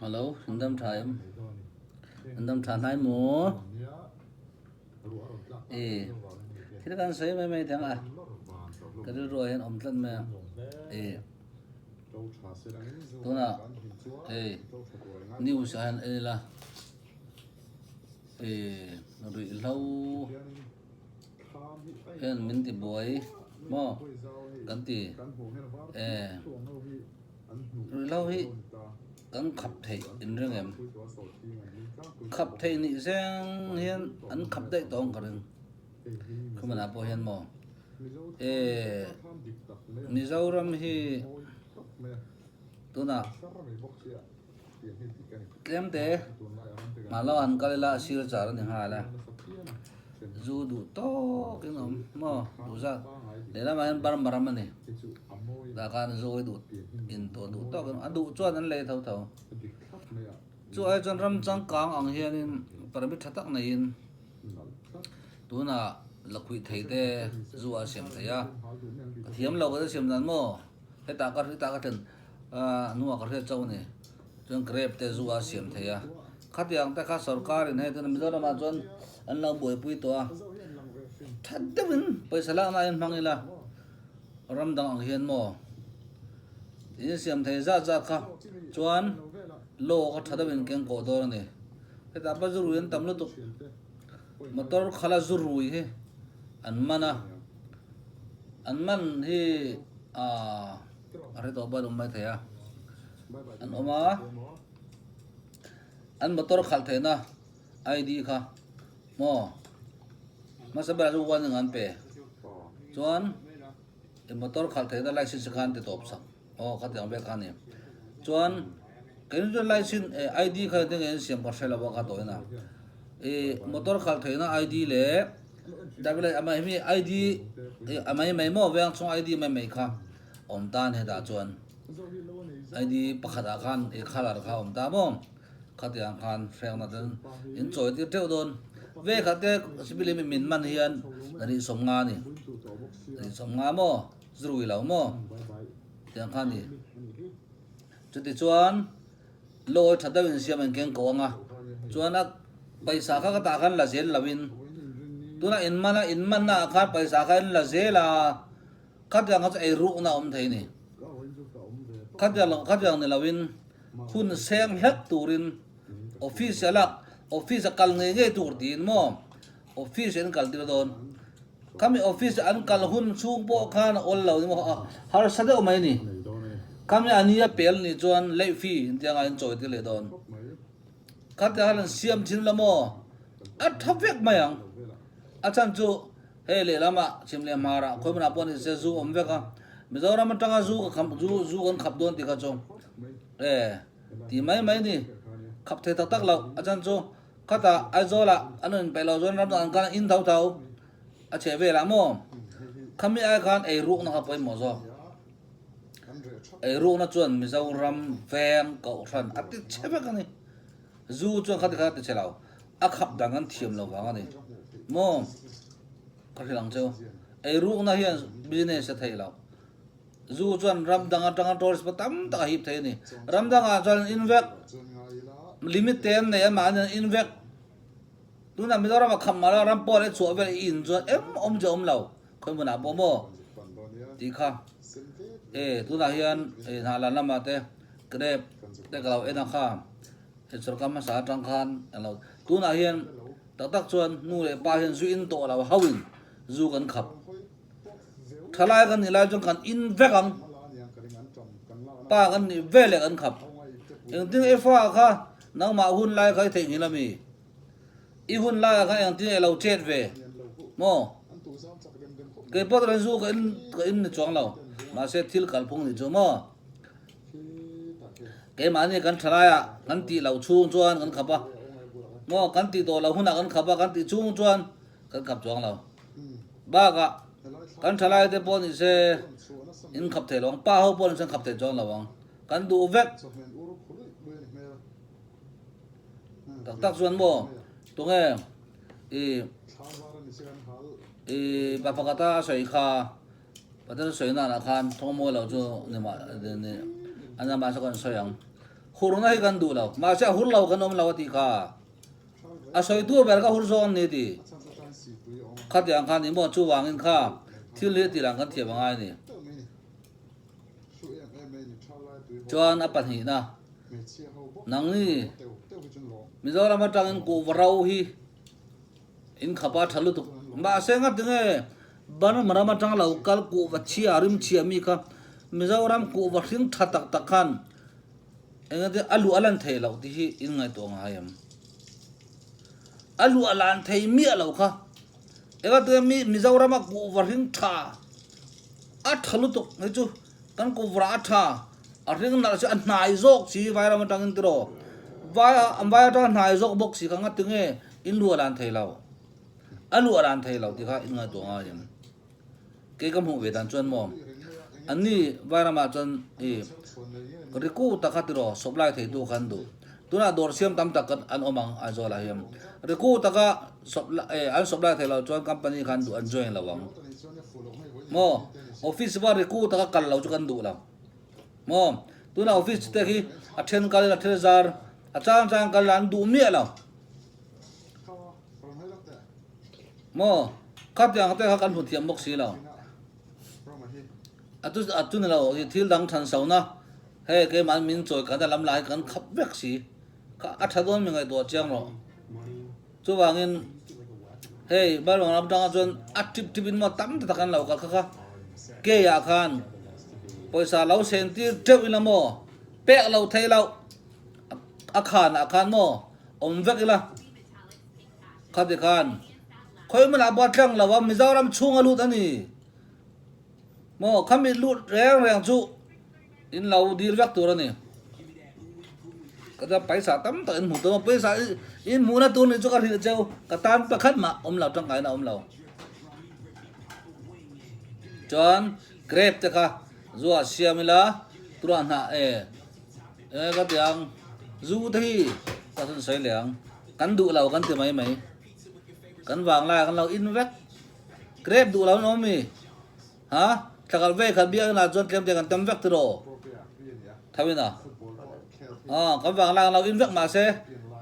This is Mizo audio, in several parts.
Hello, in dam tha em? In dam tha hnai maw? E, thil kan sawi mai mai thang a. Ka rilru ah hian awm tlat mai a. E, tuna e news ah hian en ila. E, ruihhlo hian min ti buai maw kan ti e. Ruihhlo hi kan khap theih in ring em? Khap theih nih zeng hian an khap daih tawh ang ka ring. Khumanah pawh hian maw e Mizoram hi tunah Tlem te mah lo an kal ila a sir char a ni nghal a, zu duh tawk in awm maw duh zat lehlamah hian Burma ram a ni tah khan zu hi duh in tawh duh tawk in a duh chuan an lei tho tho chu ai chuan ram changkang ang hianin permit tha tak neiin tunah lakhuih thei te zu a siam thei a, ka thiam lo ka siam dan maw hetah ka hetah ka thlen. A hnuah ka hriat chauh a ni. Chuan grape te zu a siam thei a. Khatiang te kha sorkarin hei chuan Mizoramah chuan an lo buaipui tawh a. That deuhin pawisa lakna in hmang ila ram dang ang hian maw in siam thei zat zat kha chuan law kha tha deuhin keng kawh dawn a ni. Hetah pawh zu rui an tam lutuk. Motor khala zu rui hi an man a. An man hi aaa. A hre tawh pawh an awm mai thei a, an awm a, an motor khalh theihna ID kha maw hmasa berah chuan warning an pe chuan i motor khalh theihna license kha an ti tawp sak aw khatiang vel kha a ni chuan keini chuan license eh ID kha engtin nge an siam ka hre lo a kha tawhina ih motor khalh theihna ID leh driver license amah hi mi ID a mai mai maw veng chhung ID mai mai kha. Awm tan hetah chuan ID pakhat ah khan i colour kha awm ta maw? Khatiang khan hrengna ten in chawi tir teuh dawn. Ve khat te civil in min man hian rih 50 a ni. Rih 50 maw? Zurui lo maw? Tiang kha ni. Chuti chuan law tha deuh in siam in keng ko anga chuan a paisa kha ka tah khan la zel lo in tunah in man a in man na ah khan paisa kha in la zel a. Khatiang kha chu ei rukna awm thei a ni. Khatiang lo khatiang ni loin hun seng hlek turin office a lak office a kal ngei ngei tur tiin maw office an kal tir dawn. Khami office an kal hun chhung pawh khan a awl lo ni maw a harsa deuh mai a ni. Khami a nia pel ni chuan late fee intia ngaiin chawi tir leh dawn. Khatiang khan an siam thin la maw a tha vek mai ang. A chhan chu Hei lehlamah chhim leh hmarah khawi hmunah pawh ni se zu awm vek a, Mizoram atanga zu ka kham zu zu kan khap dawn tih kha chu e ti mai mai ni, khap thei tak tak loh a chan chu khatah Aizawlah an rawn inpeih loh chuan ram dang an kal in tho tho a chheh velah maw khami ai khan ei rukna kha pawimawh zawk ei rukna chuan Mizoram veng kohhran a ti chhe vek a ni zu chuan khati kha a ti chhe lo. A khap dang an thiam lo vang a ni maw? Ka hrilh ang cheu. Eirukna hian business a theih loh. Zu chuan ram dang atanga tourist pawh tam tak a hip thei a ni. Ram dangah chuan in vek, limit te an nei a mahni an in vek. Tunah Mizoram a khap mah lo, ram pawh leh chhuah vel i in chuan em awm che awm lo. Khawi hmunah pawh maw? Tih kha. E tunah hian hnahlan lamah te grep te ka lo en a kha. He sorkar hmasa atang khan an lo tunah hian tak tak chuan nu leh pa hian zu in tawh lo hauhin zu kan khap. Thalai kan nih lai chuan kan in vek ang. Pa kan nih ve leh kan khap. Engtin nge fa kha nangmah hun lai kha i theihnghilh ami? I hun laiah khan engtin nge lo chet ve maw? Kei pawh chuan zu ka in ka in ni chuang lo. Mahse thil kalphung nih chu maw? Keimahni kan tha laiah kan tih loh chhung chuan kan khap a, maw kan tih tawh loh hunah kan khap a, kan tih chhung chuan kan khap chuang lo. Bakah kan tha lai te pawh ni se in khap thei lo ang, pa ho pawh ni se an khap thei chuang lo ang, kan duh vek. Tak tak chuan maw tunge i i pa pakhat a sawi kha. Pathian sawi nanah khan thawngmawi lo chu ni mah ni an amah chu kan sawi ang. Hurna hi kan duh lo. Mahse a hur lo kan awm lo a tih kha. A sawitu ber kha hur zawk an ni ti. Khatiang kha ni maw chuvangin kha thil hi tih lang kan thiam a ngai a ni. Chuan a pahnihna, nangni Mizoram atangin kuhva ro hi in khap a tha lutuk. Mahse ngatinge Burma ram atang lo kal kuhva chhia rim chhia mi kha Mizoram kuhva hring tha tak tak khan engati a luh a lan thei loh tih hi in ngaihtuah ngai em? A luh a lan thei miah lo kha. Engati mi Mizoram a kuhva hring tha a tha lutuk hei chu kan kuhva a tha a hring nalh chu a hnai zawk si vairam atangin tiraw vai vai atanga hnai zawk bawk si kha ngati nge in luh a lan thei lo a luh a lan thei lo tih kha in ngaihtuah ngai em? Kei ka hmuh ve dan chuan maw anni vairamah chuan i riku tak kha tiraw supply thei tu kha an duh. Tunah dawr siam tam tak an awm ang Aizawl ah hian riku taka an supply thei lo chuan company kha an duh an join lo ang maw office pawh riku taka kal lo chu kan duh lo maw tunah office te khi a then kal a then zar a chang chang kal an duh miah lo. Maw? Khatiang te kha kan hmu thiam bawk si lo. A tu a tu ni lo i thil dang than so na hei keimah min chawi khat a lam lai kan khap vek si. Kha a tha dawn mi ngaihtuah chiang rawh. Chuvangin hei Bailawng ram tangah chuan a tip tip in maw tam ta tak an lo kal kha kha ke ah khan pawisa lo sen tir teuh ila maw pek lo thei lo a khan ah khan maw awm vek ila. Khati khan khawi hmunah pawh a tlang lo a, Mizoram chhung a lut a ni. Maw khami lut reng reng chu in lo dil vek tur a ni. Ka chuan paisa tam tak in hmu tur a, paisa in hmuhna tur nih chu ka hrilh cheu, ka tan pakhat mah awm lo tangkaina awm lo. Chuan grape te kha zuah siam ila tura hnah e e ka ti ang zu te hi ka sawn sawi leh ang. Kan duh lo kan ti mai mai. Kan vang lai ah kan lo in vek. Grape duh lo an awm mi? Ha? Thlakal ve khat biak inah chuan tlem te kan tam vek tiraw? Thawin a? Aw, kan vang lai ah kan lo in vek mahse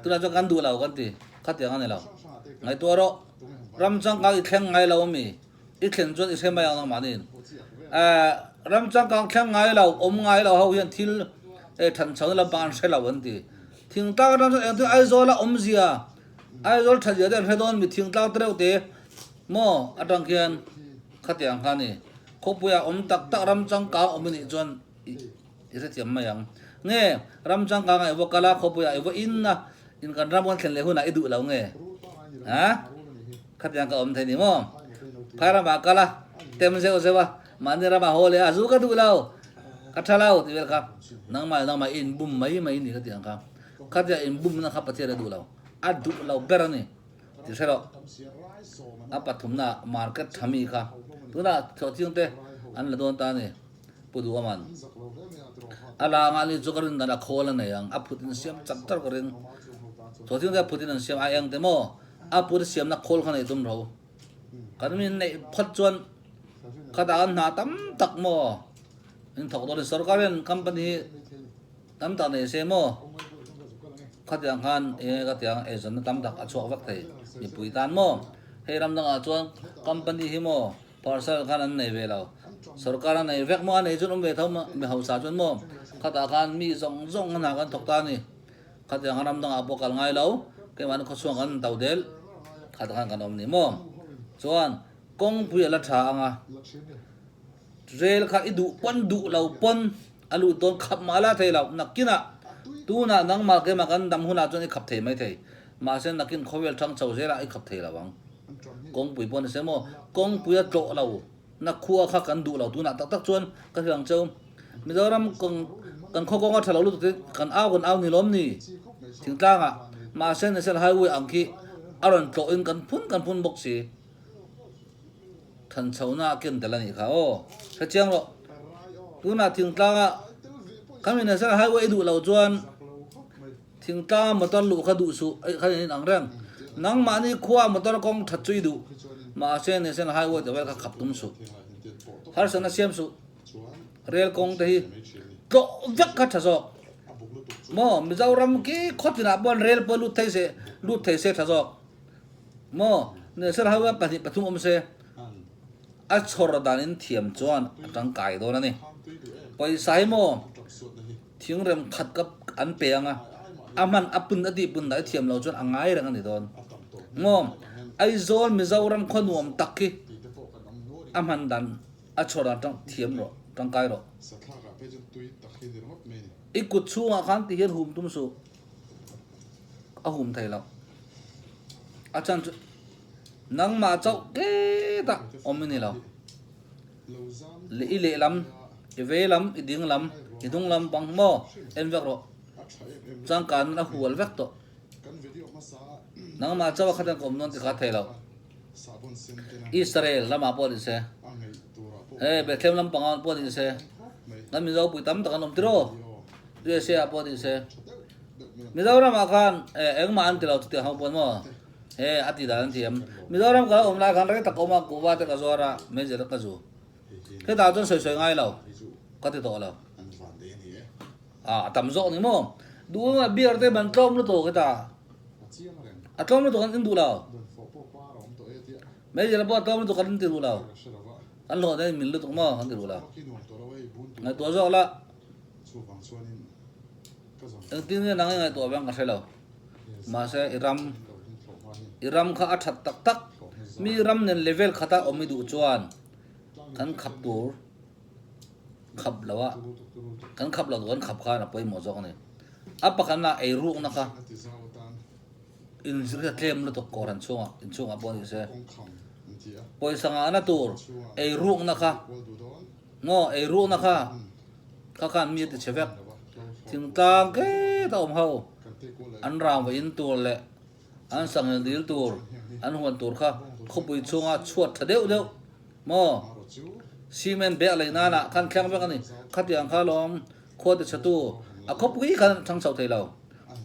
tunah chuan kan duh lo kan ti. Khatiang a ni lo. Ngaihtuah rawh. Ram changkang i thleng ngai lo ami? I thlen chuan i hre mai ang nangmah niin. Eh, ram changkang thleng ngai lo, awm ngai lo ho hian thil eh than chho na lampang an hre lo an ti. Thingtlang atang chuan engtin Aizawl a awmzia, Aizawl thatzia te an hre dawn mi thingtlang te reuh te maw atang khian khatiang kha a ni. Khawpuiah awm tak tak ram changkang awm i nih chuan i hrethiam mai ang. Nge ram changkang ah i va kal a, khawpuiah i va in a, in kan ram kan thlen leh hunah i duh lo nge? Ha? Khatiang ka awm thei ni maw? Phai ramah kal a, tem zeuh zeuh a, mahni ramah haw leh a, zu ka duh lo, ka tha lo tih vel kha nangmah leh nangmah i inbum mai mai ni ka tih ang kha. Khatia inbumna kha Pathian a duh lo, a duh lo ber a ni tih hre rawh. A pathumna market tha mi kha tunah thlawhching te an la dawn ta a ni Pu Duaman. A langa ni chu ka rin dan a khawl a nei ang, a phut in siam chak chak ka ring. Thlawhching te a phut in an siam a eng te maw? A pur siamna khawl kha nei tum ro. Kan min neih phawt chuan khatah kan hna tam tak maw in thawk dawn a ni. Sorkar hian company hi tam tak nei se maw khatiang khan enge ka tiang eizawnna tam tak a chhuak vek thei mipui tan maw. Hei ram dangah chuan company hi maw parcel khan an nei ve lo. Sorkar a nei vek maw a nei chuan awm ve tho mi hausa chuan maw khatah khan mi zawng zawng hna kan thawk ta a ni. Khatiang a ram dangah pawh kal ngai lo, keimahni khawchhuang kan to del khat khan kan awm ni maw? Chuan kawngpui a la tha ang a, rel kha i duh pawn duh lo pawn a lut dawn khap mah la thei lo, nakinah tunah nangmah keimah kan dam hunah chuan i khap thei mai thei, mahse nakin khawvel thang chho zelah i khap thei lo ang. Kawngpui pawh ni se maw? Kawngpui a tlawh lo. Na khua kha kan duh lo tunah tak tak chuan ka hrilh ang cheu. Mizoram kawng kan khaw kawnga tha lo lutuk te kan au kan au ni lawm ni thingtlangah mahse National Highway ang khi a rawn tlawh in kan phun kan phun bawk si. Thanchhohna a ken tel a nih kha aw. Hrechiang rawh. Tunah thingtlanga khami National Highway i duh lo chuan Thingtlanga motor luh kha duh suh eih kha in ang reng. Nangmahni khua motor kawng that chu i duh. Mahse National Highway te vel kha khap tum suh. Harsatna siam suh. Rail kawng te hi tlawh vek kha tha zawk. Maw Mizoram khi khawtinah pawh rel pawh lut thei se lut thei se tha zawk. Maw National Highway pahnih pathum awm se a chhawr dan in thiam chuan a tangkai dawn a ni. Pawisa hi maw thingrem khat ka an pe ang a, a hman a pun a tih pun dah i thiam lo chuan a ngai reng a ni dawn. Maw Aizawl Mizoram khaw nuam tak khi a hman dan a chhawr dan tang thiam rawh tangkai rawh. I kut chhungah khan ti hian hum tum suh. A hum thei lo. A chan chu nangmah chauh ket a awm i ni lo. Le i lehlam, i veilam, i dinglam, i hnunglam bang maw en vek rawh. Changkan a hual vek tawh. Nangmah chauh a khat an ka awm dawn ti kha a thei lo. Israel lamah pawh ni se, hei Bethlehem lampangah pawh ni se, kan Mizo pui tam tak an awm tiraw? USA ah pawh ni se. Mizoramah khan engmah an ti lo chutiang ho pawh maw? He a ti dan an thiam. Mizoram ka awm lai khan rei tak awm a, kuhva te ka zuar a, meizial te ka zu. Hetah chuan sawi sawi ngai lo, ka ti tawh lo. A tam zawk ni maw? Duh a beer te ban tlawm lutuk hetah. A tlawm lutuk an in duh lo. Meizial pawh a tlawm lutuk an ti duh lo. An hlawh daih min lutuk maw an ti duh lo. Ngaihtuah zawk la. Engtin nge nang i ngaihtuah vang ka hre lo. Mahse i ram i ram kha a that tak tak. Mi ram nen level khata awm i duh chuan kan khap tur khap lo a kan khap lo tur kan khap khan a pawimawh zawk a ni. A pakhatna eirukna kha inzir kha tlem lutuk kawrhan chhungah inchhungah pawh ni se pawisa ngahna tur eirukna kha maw eirukna kha kha khan mi a ti chhe vek thingtlang ket a awm ho an rang va in tur leh an sanghel dil tur an huan tur kha khawpui chhunga chhuat tha deuh deuh maw cement bag lei nana khan thleng vek a ni khatiang kha lawm Khua te chhatu a khawpui khan a thang chho thei lo.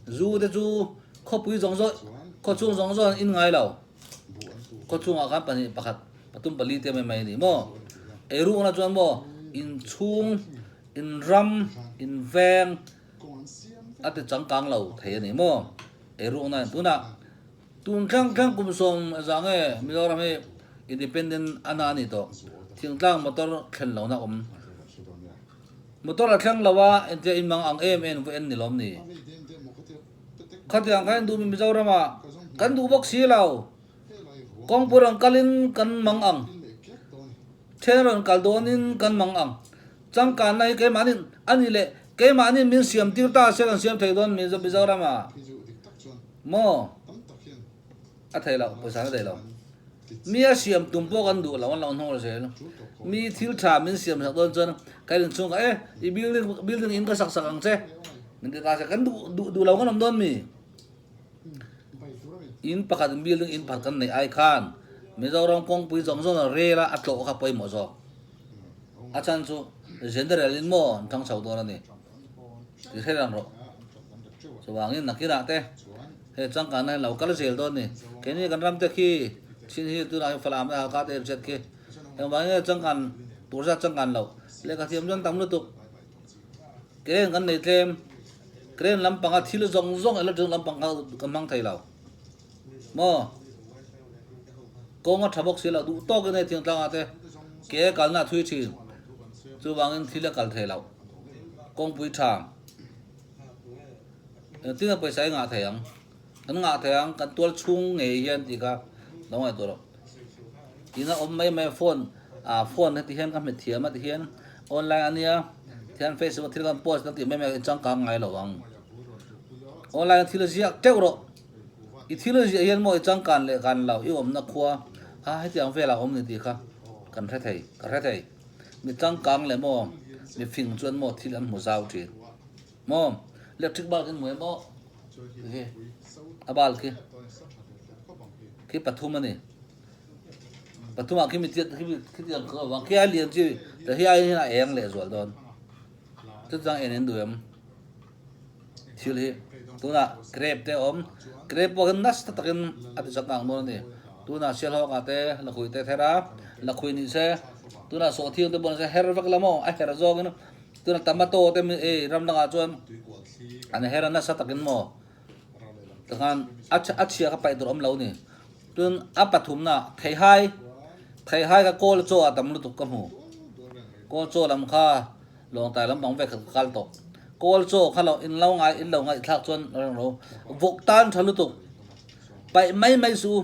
Zu te chu khawpui zawng zawng, khaw chhung zawng zawng an in ngai lo. Khaw chhungah khan pahnih pakhat, pathum pali te mai mai a ni maw? Eirukna chuan maw in chhung, in ram, in veng a ti changkang lo thei a ni maw? Eirukna in tunah tun thleng thleng kum sawm zah nge Mizoram hi independent a na a ni tawh. Thingtlang motor thlen lohna awm. Motor a thleng lo a, entia in mang ang em em va en ni lawm ni? Khatiang kha in duh mi Mizoram ah kan duh bawk si lo. Kawngpui rawn kal in kan mang ang. Then rawn kal dawn in kan mang ang. Changkanna hi keimahni a ni leh keimahni min siam tir ta se kan siam thei dawn mi Mizoram ah maw? A thei lo, pawisa na thei lo. Mi a siam tum pawh kan duh lo, an lo hnawr zel. Mi thil tha min siam sak dawn chuan ka inchhung ka e, i building building in ka sak sak ang che. Min ti ta se kan duh duh duh lo kan awm dawn mi. In pakhat building in pakhat kan nei ai khan Mizoram kawngpui zawng zawng a rel a, a tlawh kha pawimawh zawk. A chhan chu general in maw an thang chho dawn a ni. Ti hre rang rawh. Chuvangin nakinah te hei changkanna hi lo kal zel dawn ni. Keini kan ram te khi chin hi tunah hian Falam te Halkha te hriat khi engvangin nge changkan tur zat changkan loh. Lehkha thiam chuan tam lutuk. Crane kan nei tlem. Crane lampanga thil zawng zawng electric lampang kha kan hmang thei lo. Maw? Kawng a tha bawk si lo duh tawkin hei thingtlangah te ke kalna a thui thin. Chuvangin thil a kal thei loh. Kawngpui tha. Engtin a pawisa i ngah thei ang? Kan ngah thei ang, kan tual chhung ngei hian tih kha lo ngaihtuah rawh. Ina awm mai mai phone, ah phone heti hian ka hmet thiam a ti hian online a nia, tihian Facebook a thil kan post kan tih mai mai a changkang ngai lo ang. Online a thil ziak teuh rawh. I thil ziah hian maw i changkan leh kan lo, i awmna khua a hetiang velah awm ni tih kha kan hre thei, ka hre thei. Mi changkang leh maw mi fing chuan maw thil an hmu zau thin. Maw electric bulb in hmu em aw khi a bulb khi khi pathum a ni pathum ah khi mi tiat khi khi tiang kha vang khi a lian chi ta hi ai hian a eng leh zual dawn chu chuan en in duh em thil hi tunah grape te awm grape pawh hian nasa takin a ti changkang dawn a ni tunah sialhawk ah te lakhuih te ther a lakhuih ni se tunah sawhthing te pawh ni se her vek la maw a her zawngin. Tuna tomato te ei ram dangah chuan an her a nasa takin maw tikhan a a chhia kha paih tur a awm lo a ni. Tun a pathumna theihai theihai kha kawl chaw a tam lutuk ka hmu. Kawl chaw lam kha lawngtai lampang vek kha ka kal tawh. Kawl chaw kha lo in lo ngai in lo ngaihthlak chuan ro vawk tan tha lutuk paih mai mai suh u.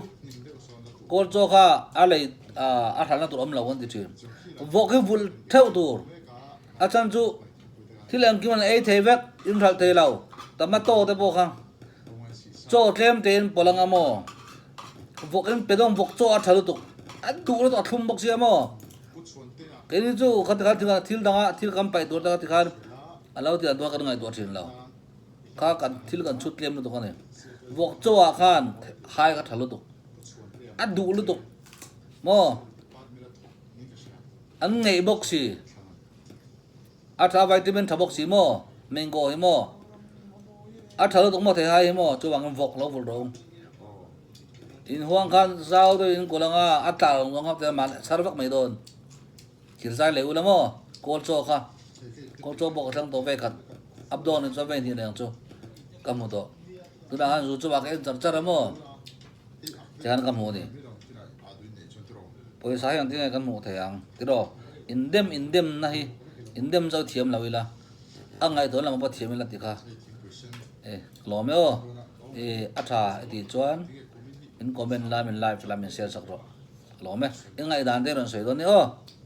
Kawl chaw kha a lei a hralhna tur awm lo an ti thin. Vawk hi vulh theuh tur a chhan chu thil engkim an ei thei vek in hralh thei lo tomato te pawh kha chaw tlem tein pawlh anga maw vawk in pe dawn vawk chaw a tha lutuk a duh lutuk a thlum bawk sia maw keini chu khati khan thil danga thil kan paih tur te kha tikhan a lo tih ang chuan kan ngaihtuah thin lo. Kha kan thil kan chhut tlem lutuk a ni. Vawk chaw ah khan hai kha tha lutuk. A duh lutuk. Maw? An ngeih bawk si. A tha vitamin tha bawk si maw? Mango hi maw? A tha lutuk maw thei hai hi maw? Chuvangin vawk lo vulh rawh u. In huang khan zau deuh in kulh anga a tla lo ngawt te mahni a chhar vak mai dawn. Thil zai leh ula maw? Kawl chaw kha. Kawl chaw pawh ka thlang tawh ve khat. Up dawn in chuan vei hnih leng chu ka hmu tawh. Tunah khan zu chuvah ka en char char a maw? Tikhan ka hmu a ni. Pawisa hi engtin nge kan hmuh thei ang tiraw? Indem indem na hi indem zo thiam lo ila a ngaihtuahna lam pawh thiam ila ti kha e lawm e aw. E a tha i tih chuan in comment la min like la min share sak rawh. Lawm e. I ngaihdan te rawn sawi dawn ni aw.